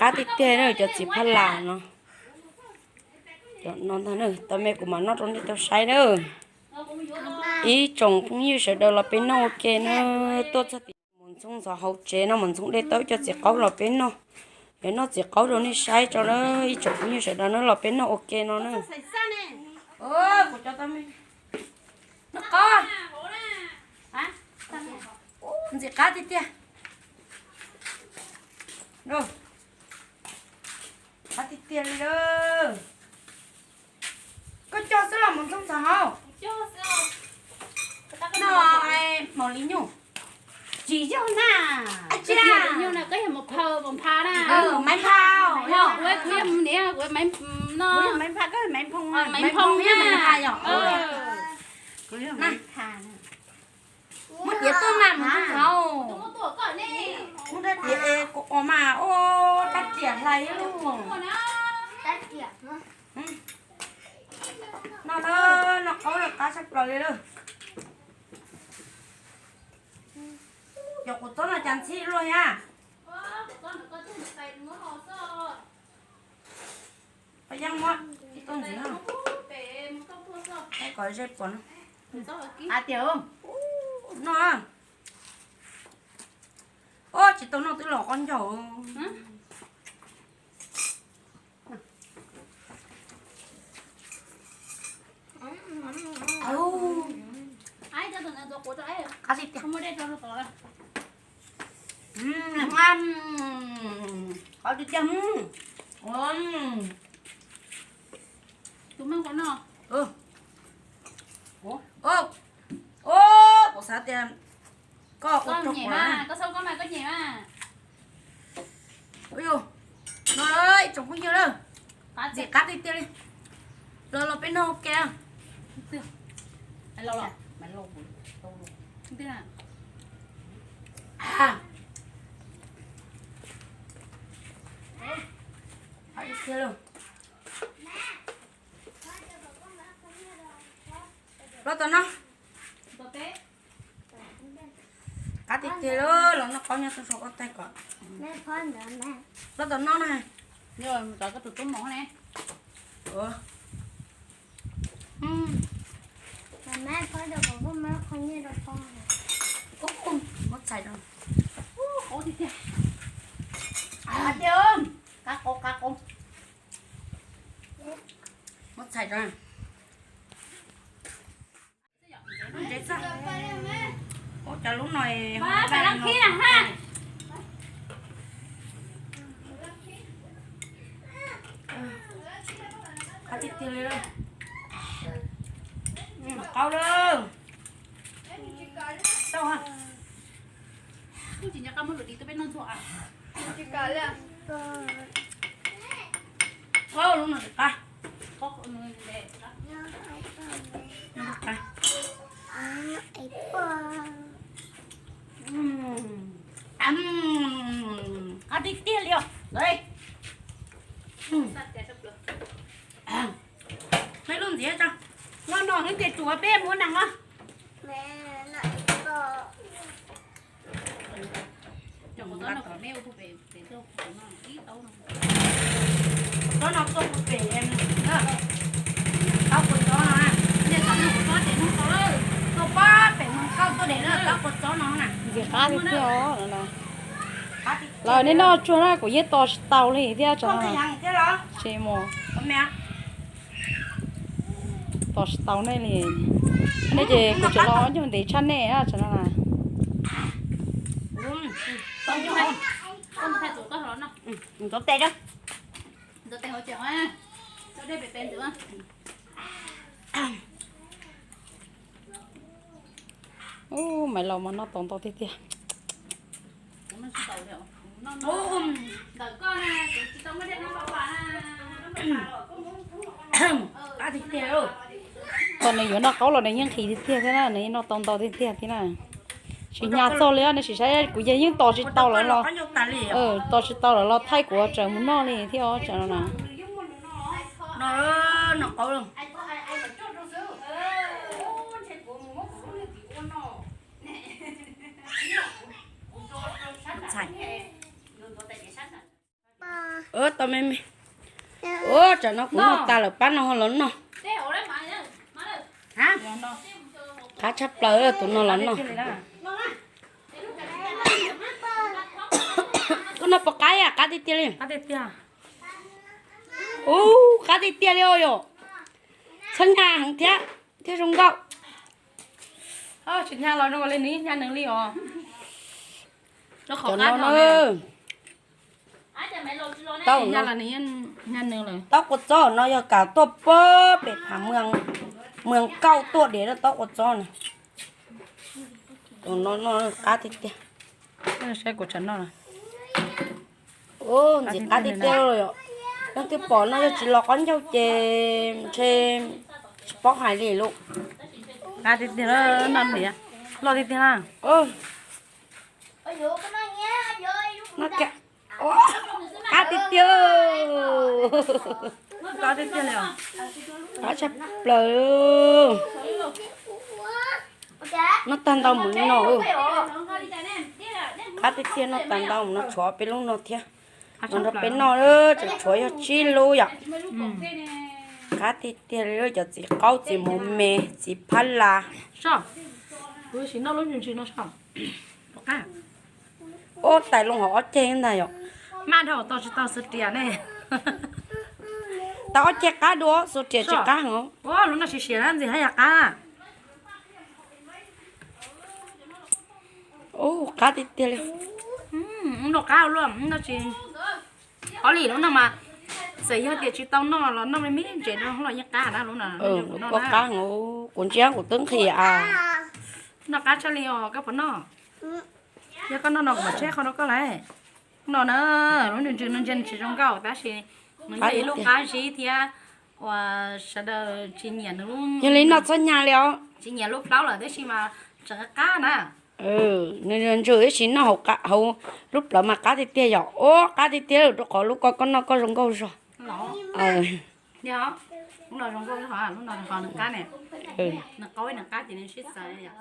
Qab tiag tiag na cov txiv phaj las no. Cov no ntag na, tau me kuv mam noj rau nej tau saib na. Ib tsoom phooj ywg sawv daws los peb noj ua ke na. Tuaj txog tim Mus Ntxoog ntxhov hauv tsev no, Mus Ntxoog de tau ib co txiv qaub los peb noj. Yuav noj txiv qaub rau nej saib tso na, ib tsoom phooj ywg sawv daws na los peb noj ua ke no na. Kuv cov tau me noj qaub ntxim qab tiag tiag. Qab tiag tiag li lawm. Koj cog xwb los Mus Ntxoog ntxhov hauv? Noj maum li nyuj. Tsis yog na. Tsis yog li nyuj na, koj yog mus phaw mus pha na. Maiv pha, kuv yog mus niam kuv maiv no. Maiv pha, koj maiv phoo, maiv phoo na. Muab tiav tuaj mas Mus Ntxoog hauv. Muab tiav, kuv ua mas ua tab riam hlais lub. No na, noj qaub lawm qab tshaj plaws li lawm. Cov kua txob no cas ntxhib luaj thiab. Pab Yeeb muab ib tug ntxiv no, kom ze pom no. Hais tias, no, o, tsis tau noj twb los qab ncaug. Qab tiag tiag. Qab tiag tiag. Kuv xav tias koj ua rau kuv, koj xav koj mas koj nyiam mas. No ib tsoom phooj ywg na, ntxim qab tiag tiag li. Los los peb noj ua ke. Los tom no. Qab tiag tiag li, los noj qaub nyob rau saum koj taig kom. Los tom no na. Muab txhais rau. Qab tiag, qab qau, qab qau. Muab txhais rau. Ua cas lub no, qab tiag tiag li. Qaub lawm. Lub no tsis qab. Qab tiag tiag li os. Meb lub ntxiv tso. No no hnub tias tsuav peb mus ua neeg os. Tsob no tuaj pem, taub kua txob no, nej txhob nug kuv tsob ces nug tau lawm, tuaj pem mus kauj tuaj de lawm taub kua txob no na. Ntxim qab tiag tiag os. Los nej noj tsuag na, kuv yeej tos tsis tau li thiab tso. Tsis mus, tos tsis tau nej li. Nej ces kuv tseem los ob nyuag ntev tshaj nej na tso no na. Ub, Maiv Laus mas noj tau ntau tiag tiag. Thaum nws yuav noj qaub los nws yeej nqhis tiag tiag thiab na, nws yeej noj tau ntau tiag tiag thiab na. Tsis hnyav txog li, nws sim saib kuv yeej tos tsis tau lawm los, tos tsis tau lawm los thaij kuv tseem mus noj li thiab os tseem no na. Tau me me. Ua, tsam no kuv noj tas lawm pab no ho los noj. Qab tshaj plaws tus no los noj. Koj noj puas qab, qab tiag tiag li. Ub, qab tiag tiag li os yom. Txhob nyas heev thiab, thiab zoo nkauj. Tsis nyas los zoo li nws nyas nws li os. Cov no na, taub, taub qua txob no yog kam tuaj puag pem phav mws kauj tuaj diam na, taub qua txob na. Tus no noj qab tiag tiag. Ntxim qab tiag tiag. Leej twg pom no yog tsis los qaub ncaug ces ntshe tsis paub hais li lauj. Qab tiag tiag, loj tiag tiag na. Qab tiag tiag. Qab tshaj plaws. Noj tag ntau mus noj. Qab tiag tiag, noj tag ntau mus no tshuav peb lub no thiab. Mus nrog peb noj, tseem tshuav yog tsib lub yom. Qab tiag tiag li cov txiv qaub, txiv mos me, txiv phab las. Ub, tais loo hauv ob ceg ntag yom. Maj dhau tau tsis tau xuas riam ne. Tau ob ceg qab dua, xuas riam tsis qab heev. Lub no siav siav ntxim hab yam qab. Ub, qab tiag tiag li. Lub no qab luaj, lub no tsis, ob li lub no mas txawm yog tias tsis tau noj los noj me me ntses no los yeej qab na lub no. Lub no qab heev, kuv ntsia kuv twb nqhis a. Noj qab tshaj li os, koj puas noj? Yog koj noj no kuv mam tseb qhov rau koj lauj. No na, lub ntsws ntsws no ntsia nws tsis zoo nkauj tab sis nws yog ib lub qab zib thiab uas sawv daws tsis nyiam nws lub, yog li noj txhob nyas li os. Tsis nyiam lub plaub lawm tab sis mas tseem qab na. Nws ntsws tab sis noj hauv lub plawv mas qab tiag tiag yom. Ub, qab tiag tiag rau qhov lub ko koj noj koj zoo nkauj zog. Nws qab ces nws sib txawv yom.